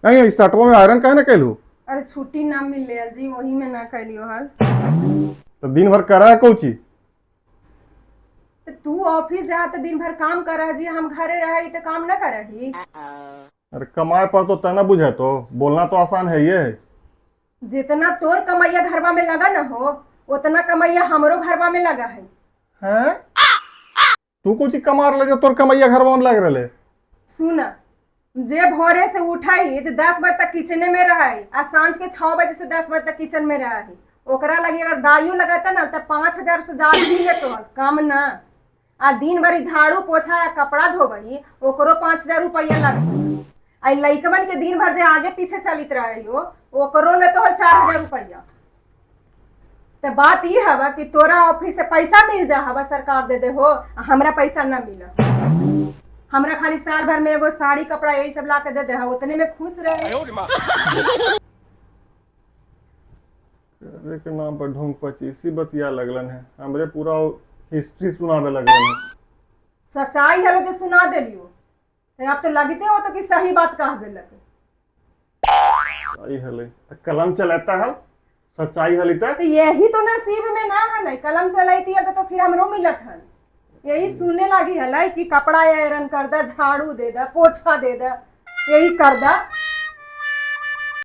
नहीं, इस शर्टवा में आयरन काहे ना कैलू? अरे, छुट्टी ना मिले जी, वही में ना कैलियो हल। तो दिन भर करा है कौची? तो तू ऑफिस जा तो दिन भर काम कर जी, हम घरे रही तो काम ना करही? अरे, कमाए पर तो तना बुझे, तो बोलना तो आसान है ये है। जितना तोर कमैया घरवा में लगा न हो, उतना कमैया हमरो घरवा में लगा है। हैं? तू कुछ कमा रहे जो तोर कमैया घरवा में लग रहे? सुन, जे भोरे से उठाई जे 10 बजे तक किचने में रही आ सांझ के 6 बजे से 10 बजे तक किचन में रही, ओकरा लगी अगर दाइयो लगाता ना तो 5,000 से ज्यादा मिले तो कम ना। आ दिन भरी झाड़ू पोछा आ कपड़ा धोबही, ओकरो 5,000 रुपया लगता। आ लइकवन के दिन भर जे आगे पीछे चलित रही हो, ओकरो ले तो 4,000 रुपया। तो बात ई हवा कि तोरा ऑफिस से पैसा मिल जा हवा, सरकार दे दे हो, आ हमरा पैसा ना मिला। हमरा खाली साल भर में एगो साड़ी, कपड़ा, यही सब ला के दे दे हा, उतने में खुश रहे। करे के नाम पर ढोंग पचीसी बतिया लगलन है, हमरे पूरा हिस्ट्री सुनावे लगलन है। सच्चाई हलो जो सुना देलियो। तो अब तो लगते हो तो कि सही बात कह देलक। सच्चाई हले त कलम चलाता हल, सच्चाई हली त। तो यही तो नसीब में ना हलै। कलम चलैती हल तो फिर हमरो मिलत हल। यही सुने लगी हलै कि कपड़ा आयरन कर दा, झाड़ू दे दा, पोछा दे दा, यही कर दा।